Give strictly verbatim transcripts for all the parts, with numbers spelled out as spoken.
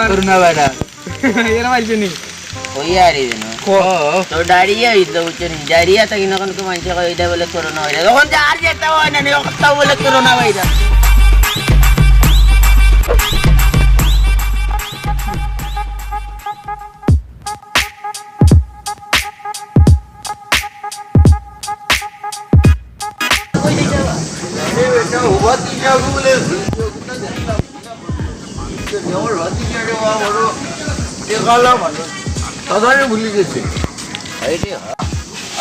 Corona virus. এরা মাইছে নি? ওই আর এই জন্য। তো ডায়রিয়া হইল, বুঝছো নি? ডায়রিয়া থাকি না, কোনো মাইনষে কয়, "এটা বলে করোনা ভাইরাস।" তখন যে আর যেটা হয় না, নি, ওটা বলে করোনা ভাইরাস। দাদারে ভুলি গেছে।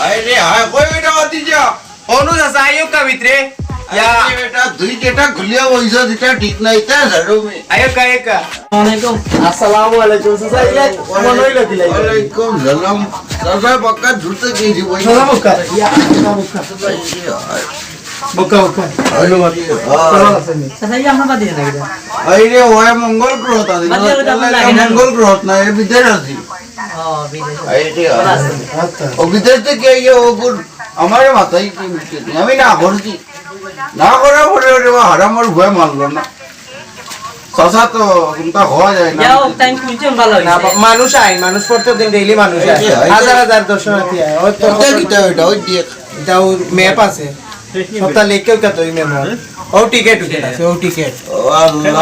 আরে, আরে, কই বেটা ভাতিজা? অনুজ আছে, আইও কা ভিতরে। ইয়া। আরে বেটা, তুই যেটা খুলিয়া বইছ, যেটা ঠিক নাই, তা ঝাড়ু মে। আইও কা, আইও কা। ওয়ালাইকুম। আসসালামু আলাইকুম। চাচা, ইলা মনে হইল কি লাগে? ওয়ালাইকুম সালাম। চাচা, বাক্কা ঝুলতে গেছি, বই। চাচা, বাক্কা। ইয়া, চাচা, বাক্কা। চাচা, ইয়া। বাক্কা, বাক্কা। ধন্যবাদ। হ্যাঁ। চাচা, আছেন নি? চাচা, ইয়া, আমার বাদে না, এটা। এই রে, ওই মঙ্গল গ্রহ, তাদের বাদে ওটা লাগে না। মঙ্গল গ্রহ না, এ বিদেশ আছি। ও, বিদেশ। এই রে, ভালো আছেন? আচ্ছা। ও বিদেশ থেকে এই যে ও গুণ আমারে মাথায় কি মুশকিল? আমি না করছি। না করার পরে ওরে বা হারামর ভয় মানলো না। চাচা তো কোনটা হওয়া যায় না। যাও, তাই শুনছি ভালো না, হয়েছে। বা-, মানুষ আয়, মানুষ প্রত্যেকদিন ডেইলি মানুষ এই আয়। যে, এই যে। হাজার হাজার দর্শনার্থী আয়। ওই তো ওটা কিতা ওটা? ওই যে। এটাও ম্যাপ আছে। সবটা লেখকেও তো ওই ম্যাপ হয়। ও টিকিট উঠে আছে, ও টিকিট। ও আল্লাহ,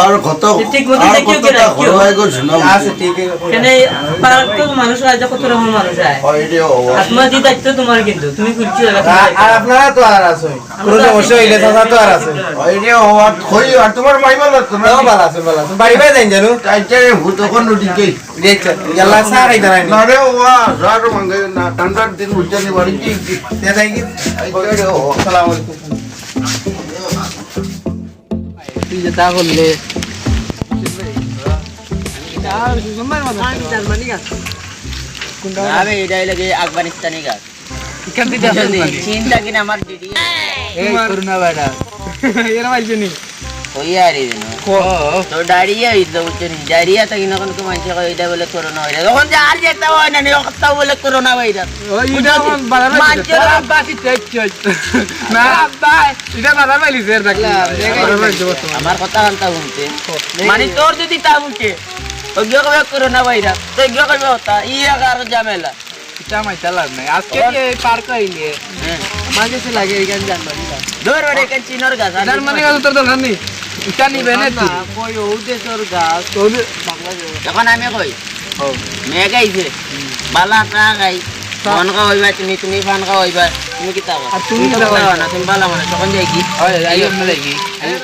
আর কত, ঠিক মতো আর দেখিও কতটা কেন? ঘোরা হয় গো, শোনা আছে, ঠিক আছে। কেন এই পার্ক তো মানুষ আয়, কত রকম মানুষ আয়। ওই রে, ও। আত্মা দি দায়িত্ব তোমার কিন্তু, তুমি খুলছো এলাকা। আর, আর আপনারা তো আর আছো। কোনো সমস্যা হইলে চাচা তো আর আছে। ওই রে, ও আর কই, আর তোমার ভাই ভালো আছে না? ও ভালো আছে, ভালো আছে। বাড়ি বাড়ি যাইন জানো? তাই যে ভূত তখন উঠি গেই। দেখছেন? ইয়াল্লা, চা খাইতে নাই। না রে, ও আর চা তো মাঙ্গে না, ঠান্ডার দিন উঠছে নি বাড়ি কি? তে যাই কি? এই যে রে, ও। আসসালামু আলাইকুম। তুই যে তা করলে। জার্মানি গাছ। কোনটা? না রে, এটাই লাগে আফগানিস্তানি গাছ। এখান থেকে আসেন মানে? চিন্তা কিনা আমার দিদি। এই করোনা ভাইরাস। এরা মাইছে নি? ওই আর এই জন্য। তো ডায়রিয়া হইল, বুঝছো নি? ডায়রিয়া থাকি না, কোনো মাইনষে কয়, "এটা বলে করোনা ভাইরাস।" তখন যে আর যেটা হয় না, নি, ওটা বলে করোনা ভাইরাস। ওই বুঝছো নি? তখন বাজার মাইনষে তারা বাসি টেক টেক। না, ভাই, এটা বাজার পাইলিছে, এর দেখি। আমার কথা কান্তা শুনতে। মানে, তোর যদি তা বুঝে, ওই গিয়ে কবে করোনা ভাইরাস, তো গিয়ে কবে হতা, ই এক আর ঝামেলা। ইটা মাইতা লাভ নাই। আজকে ওর যে এই পার্ক আইলে, হ্যাঁ। আমার কাছে লাগে এখানে জানবারি না। ধর বেটা, এখানে চিনর গাছ, আর জার্মানি গাছ তোর দরকার নেই। ইটা নিবে না না, তুই। কই ও দেশর গাছ, ও দে- বাংলাদেশ। এখন আমি কই, ও। মেঘ আইছে, বালা চা খাই, চা। মন খাওয়াইবা তুমি, তুমি পান খাওয়াইবা, তুমি কিতা খাও? আর তুমি তুমি তো কিতা খাও? খাও না, তুমি বালা মানুষ, তখন যাই কি? হয়, আইও, আমরা যাই কি? আইও।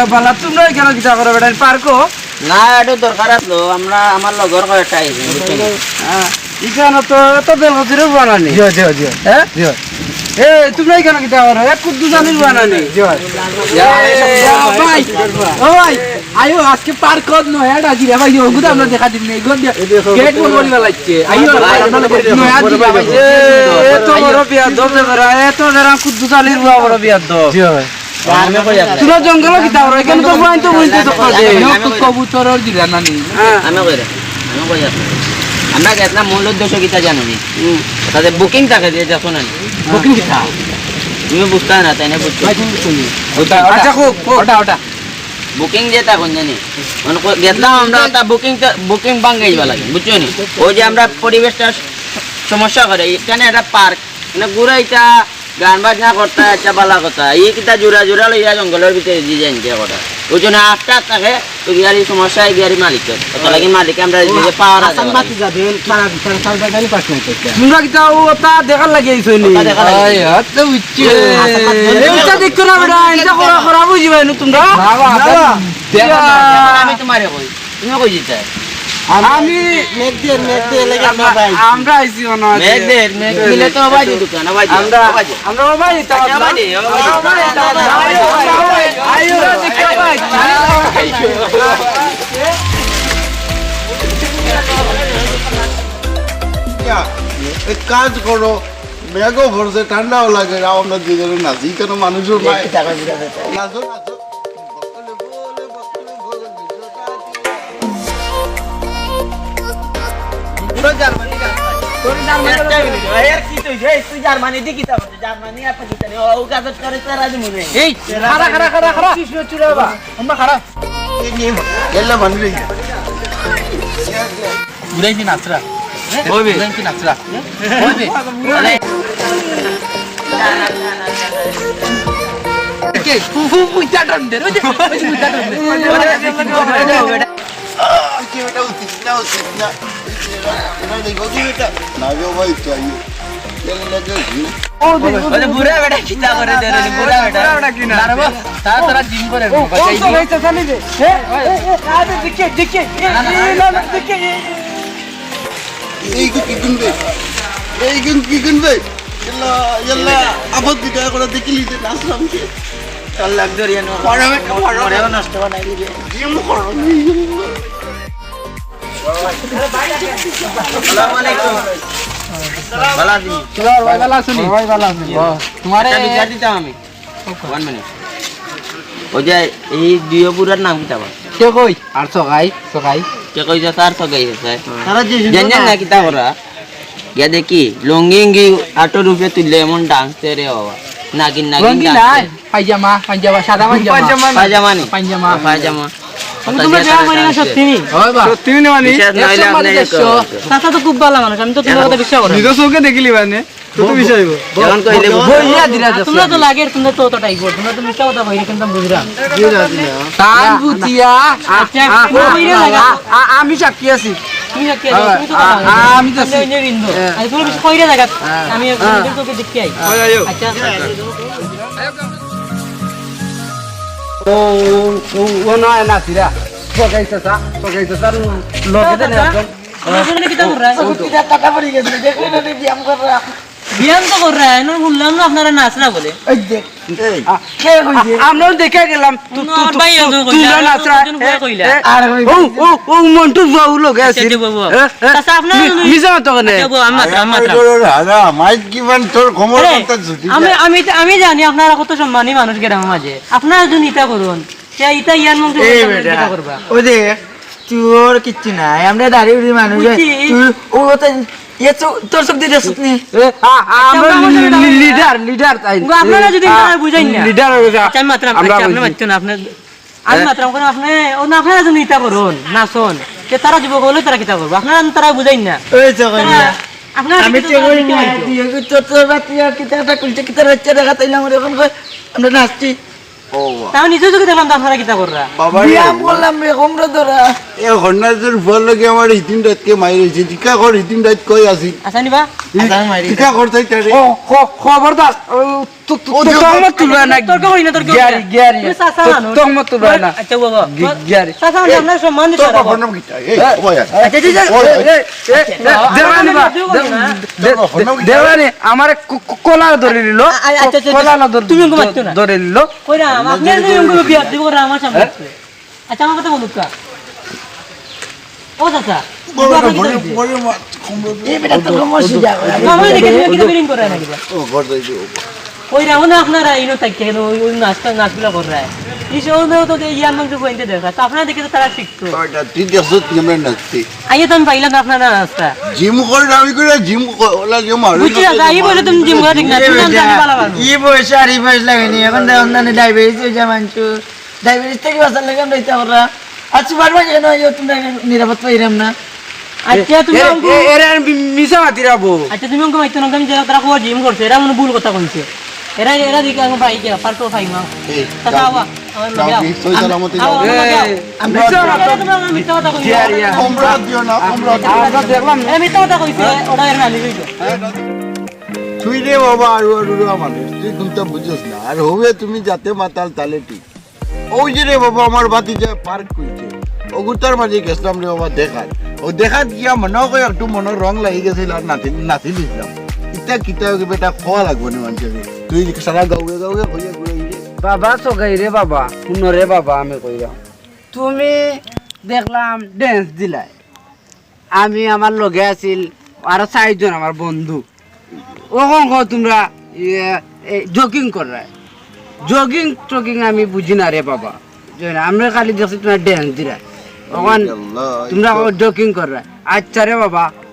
বালা, তোমরা এখানে কিতা করো বেটা, পার্কো? না, একটু দরকার আসলো, আমরা, আমার লগর কয়েকটা আইছে, বুঝছো নি? হ্যাঁ, এখানে তো এত বেলগতিরও বানানি। জি, জি, জি। হ্যাঁ? জি। এ, তোমরা এখানে কিতা করো? এক কুদ্দুস আলীর বানানি। জি। এ, ভাই, ও ভাই, আইও, আজকে পার্কত নয়া ডাকি রে ভাই, ওগুলো আমরা দেখা দিন, এগুলো দিয়ে গেট বন্ধ করিবা লাগছে। আইও, নয়া দিবা ভাই। এ, এত বড় বিয়াদব রে বেটা, এত যারা কুদ্দুস আলীর বুয়া বড় বিয়াদব। জি ভাই। আমি কই আপনার। তোরা জঙ্গলো কিতা করো? এখানে তো বইন তো বইন তো দখল দে। আমি কই কবুতরর দিলা না নি? হ্যাঁ। আমি কই রে? আমি কই আপনার। আমরা গেছিলাম মূল উদ্দেশ্য কিতা জানো নি? হুম। তাতে বুকিং থাকে যে যখন আনি। বুকিং কিতা? তুমি বুঝতে না, তাই না বুঝছো? ভাই, তুমি বুঝছো নি? বুঝতে না। আচ্ছা, হোক, হোক। ওটা, ওটা। বুকিং যেটা কোন জানি? মানে, কো-, গেছিলাম আমরা, ওটা বুকিং তো, বুকিং ভাঙ্গাইবা লাগে, বুঝছো নি? ওই যে আমরা পরিবেশটা সমস্যা করে, এখানে একটা পার্ক, মানে, ঘুরাইতা, গান বাজনা করতা, আচ্ছা, বালা কথা। ই কিতা জোড়া জোড়া লইয়া জঙ্গলর ভিতরে দি যাইন কে কথা। ওই জন্য আস্তে আস্তে থাকে, তো গাড়ি সমস্যা হয়, গাড়ি মালিক তো। অত লাগি মালিকে আমরা এই যে পাওয়ার আছে। আসাম বাতি যাবে, তারা, তারা, তারা গাড়ি পাস নাই করতে। তোমরা কিতা ও তা দেখার লাগি আইছো নি? ওটা দেখার লাগি। আয়, হাত তো উঠছে। এ, এ, এটা দেখো না বেটা, এটা করা, করা বুঝিবা না তোমরা? না, না, না। দেখো না। ইয়া। আমি তোমারে কই। তুমি কই যাইতায়? আমি মেঘ দিয়ে, মেঘ দিয়ে লেগে আমরা, আমরা ভাই। আমরা আইছি মনে হয়। মেঘ দিয়ে, মেঘ দিলে তো আবাই দি দোকান, আবাই দি, আমরা, আবাই দি। আমরা আবাই দি, আচ্ছা, আবাই দি, আবাই দি। আবাই দি, আবাই দি। আইও, আইও, আইও, আইও। ইয়া, এক কাজ করো, মেঘও পড়ছে, ঠান্ডাও লাগে, আমরা দুজনে নাচি, কেন মানুষও নাই। নাচো, নাচো। পুরো জার্মানি গান। একটা মিনিট, এই আর কি তুই? এই তুই জার্মানি দি কিতা বলছিস? জার্মানি আর পাকিস্তানি, ও, ও গাজত করে তারা দি মনে হয়। এই, খাড়া, খাড়া, খাড়া, খাড়া। কৃষ্ণ চূড়া বা, আমরা খাড়া। এই নিয়ে গেলে মানুষ এই। বুড়াই কি নাচরা? ওই বে। বুড়াই কি নাচরা? ওই বে। আরে। কে? ফু, ফু, ফু, ইটা টান দে, ওই যে, ওই যে, ইটা টান দে। আহ, কি বেটা উচিত না, উচিত না। এটা দেখো কি বেটা? না গো ভাই, চাই। ও, দেখো, আরে বুড়া বেটা কিতা করে দে রে, বুড়া বেটা। বুড়া বেটা কি না? না রে বাবা, তারা, তারা জিম করে। ও, ও, তো ভাই, তো জানি দে। এ, এ, এ, আরে দেখে, দেখে, এ, এ, না, না, দেখে, এ, এ। এই কি, কি কিনবে? এই কি, কি কিনবে? ইয়াল্লা, ইয়াল্লা, আবার দিতে করে দেখিলি যে নাচলাম কি? তার লাগ ধরিয়ে নো। পারবে না, পারবে না। নষ্ট বানাই দিবে। জিম করো। আসসালামু আলাইকুম। ভালো আছি? ভাই, ভালো আছি। ভাই, ভালো আছি। ও, তোমারে একটা বিচার দিতাম আমি। One minute। ওই যে এই দুইও বুড়ার নাম কিতা বা? কে কই? আর সগাই, সগাই। কে কই যে তার সগাই আছে? তারা যে জানেন না কিতা করা? গিয়া দেখি, লুঙ্গি ইঙ্গি আটো রূপে তুললে এমন ডান্স রে বাবা। নাগিন, নাগিন লুঙ্গি ডান্স নাই, রে। পায়জামা, পায়জামা, সাদা পায়জামা। পায়জামা না। পায়জামা নি? পায়জামা। ও, পায়জামা। তুমি তোমরা যা মানি না, সত্যি নি? হয় বা? সত্যি নি মানি? বিশ্বাস না হইলে আপনি একশো। চাচা তো খুব ভালো মানুষ, আমি তো তোমার কথা বিশ্বাস করি। নিজের চোখে দেখিলি মানে, তো তো বিশ্বাস হইব। এখন কইলে বুঝবো। বইয়া দিরা আর যাচ্ছে। তোমরা তো লাগের, তোমরা তো অত টাইপ, তোমরা তো মিথ্যা কথা কইরে, কিন্তু আমি বুঝলাম। জি না, জি না। তান বুঝিয়া। আচ্ছা, আ, আ, তুমি কইরে লাগা। আ, আ, আমি সাক্ষী আছি। তুমি সাক্ষী আছো, হ্যাঁ, তুমি তো আ, কথা আ, বলো। আমি তো আমি আছি। ওই যে বিন্দু। হ্যাঁ। আরে তুমি বেশি কইরে লাগা। হ্যাঁ। আমি হ্যাঁ। একটু তোকে দেখতে আই। ওই আইও। আচ্ছা। ও, ও, ও, ও নয় নাচিরা। তোকে চাচা, তোকে চাচা, লগে দে না একদম। আমার জন্য কিতা কররা? ও, ও, ও, টাকা পড়ে গেছে, দেখলে না, ব্যায়াম কররা। ব্যায়াম তো কররা, এখন শুনলাম না আপনারা নাচরা বলে। এই দেখ, এই, আ, কে কইছে? আ-, আমরাও দেখে গেলাম, তু-, অন্য তু-, আমার তু-, ভাই তু-, একজন কইলা, তোমরা আর নাচরা। একজন কইয়া এ, কইলা। এ, আর কই ও, ও, ও, মন্টু বাবু লগে আচ্ছা, আছে। আচ্ছা, বাবু। এ, এ, চাচা, আপনারা মি-, যদি মিছা মাতো কেনে? আচ্ছা, বাবু, আমি মাতরাম, আমি মাতরাম। তোর হারা, মাইক কিমান তোর কোমর আরে, কথা ছুটি আমি, যায়। আমি, আমি জানি আপনারা কত সম্মানী মানুষ গ্রামের মাঝে। আপনারা যদি ইতা করুন, তে ইতা ইয়ার মধ্যে এই করবেন, বেটা, কিতা করবা? ওই যে, তোর কিচ্ছু নাই, আমরা দাড়ি উড়ি মানুষ, বুঝছি। তুই ও তো, ইয়ে তো, তোর চোখ দিয়ে দেখছিস নি? এ, আ, আ, আচ্ছা, আমরা আমরা লি-, লি-, লি-, লিডার, লিডার তাই। গো, আপনারা যদি আ, না বুঝেন না। লিডার হয়ে যা। আচ্ছা, আমি মাতরাম, আমরা আচ্ছা, আপনি বুঝছি। মাতছেন, আপনি, আমি আ, মাতরাম করে আপনি, ও না, আপনারা যদি ইতা করুন, নাচন, তে তারা যুবক হলে তারা কিতা করবো? আপনারা, তারা বুঝেন না। ওই তো কই না। তারা, আপনারা আমি কিতা তো করবেন, কই না, কিতা তুই, তুই, তোর, তোর বাদ তুই আর কিতা একটা খুলছে, কিতা রাখছে, দেখা তাইলে আমার এখন কই, আমরা নাচছি। ও বাবা। তাও নিজে চোখে দেখলাম তো আপনারা কিতা কররা। বাবা রে, ব্যায়াম করলাম রে, কোমরে ধরা। এ হন্নাজের ফল লগে আমার হিতিন রাতকে মাই রইছে। জিকা কর হিতিন রাত কই আছি? আচ্ছা নি বা? আচ্ছা, আমি মারি। জিকা কর তাই তারে। ও, খ-, খবরদার। ও, তো, তো, ও, তো, দেখো। তহমত তুলবা না। তর্ক করি না, তর্ক করি না। গিয়ারি, গিয়ারি। তুমি চাচা তো, মানুষ। তহমত তুলবা না। আচ্ছা, বাবা। গি-, গিয়ারি। চাচা মানুষ, এই, আপনার সম্মান দিতে তোর হবে। বাবার নাম কিতা? এই, হ্যাঁ। ও ভাই, আচ্ছা, আচ্ছা, আচ্ছা। ওই, এই, এই, এই, আচ্ছা, এই, বাবা, দেওয়ানি আমি বা, রাজি হবো না। দে-, দে-, দেওয়ানি, আমারে ক-, ক-, কলা ধরে নিল। আ-, আ-, আচ্ছা, আচ্ছা, কলা আচ্ছা। ধরে, তুমি আমাকে মারছো না। ধরে নিল। কইরা, আপনি আমি তো বিয়ার দিব করে আমার সামনে। হ্যাঁ? আচ্ছা, আমার কথা বলুক কা। ও চাচা, বড়, বড়, বড়, বড় মা-, কমরো-, এই বেটা তো কমর সিজা করে। কমর দেখে তুমি কিতা বিলিং করে নাকি? ও, ঘর যাই দিব। ওই রাউন্ড আপনারা ইনো থাকি, ওই, ওই নাচটা, নাচগুলা কররা। এই সব তো ইয়ার মাংস বইতে দেখা। তো আপনারা দেখে তো তারা শিখতো। ওইটা তুই দেখছো তুই আমরা নাচছি। আইয়ে তো আমি পাইলাম না আপনারা নাচটা। জিম করে না, আমি করে জিম ক-, ওলা জিম আর বুঝছি না, এই বয়সে তুমি জিম করে ঠিক না, তুমি জানো আমি ভালো পারবো। এই বয়সে আর এই বয়স লাগেনি, এখন তো অন্যান্য ডায়াবেটিস হয়ে যায় মানুষ। ডায়াবেটিস থেকে বাঁচার লাগে আমরা এটা কররা। আর সুপার মার্কেট কেন আইও, তোমরা নিরাপদ পাইরাম না। আচ্ছা, তুমি এ, আমাকে এ, এরা আমি মিছা মাতিরা বউ। আচ্ছা, তুমি আমাকে মাইতো না, আমি যারা তারা খবর জিম করছে, এরা মনে ভুল কথা কইছে। এরা, এরা দিকে আমি ভাই গিয়া, পাল্টো খাই মা। এই, তা যাও, খাওয়া, আমার যাও, লগে আও। কি, সই সালামতে আও, যাও। আমার লগে আও। এ, আমি মিছা মাতো। তোমরা মিথ্যা কথা কইছো। জিয়ারিয়া। কমরা দিও না, কমরা দিও না। আমরা দেখলাম। এরা মিথ্যা কথা কইছে, ওরা এর নালি কইছো। তুই রে বাবা, আরু আরু রে মানুষ, তুই কোনটা বুঝছ না। আর হবে তুমি যাতে মাতাল তালে ঠিক। ওই যে রে বাবা, আমার বাতি যে পার্ক কইছে, ওগুতার মাঝে গেছিলাম রে বাবা দেখাত। ও দেখাত গিয়া মনে হয় একটু মনে রং লাগি গেছিল আর নাচি, নাচি দিছিলাম। ইতা কিতা বেটা খোয়া লাগবো না মানুষের। তুই সারা গাউয়ে গাউয়ে হইয়া ঘুরে গিয়ে। বাবা সগাই রে বাবা, হুনো রে বাবা, আমি কইরাম। তুমি দেখলাম ড্যান্স দিলায়। আমি আমার লগে আছিল আরো চাইরজন আমার বন্ধু। ও কখন কও তোমরা, ইয়ে, এই জগিং কররায়। জগিং টগিং আমি বুঝি না রে বাবা। বুঝছো না? আমরা খালি দেখছি তোমরা ড্যান্স দিরায়। অখন আল্লাহ, তোমরা এই তো কও জগিং কররায়। আচ্ছা রে বাবা,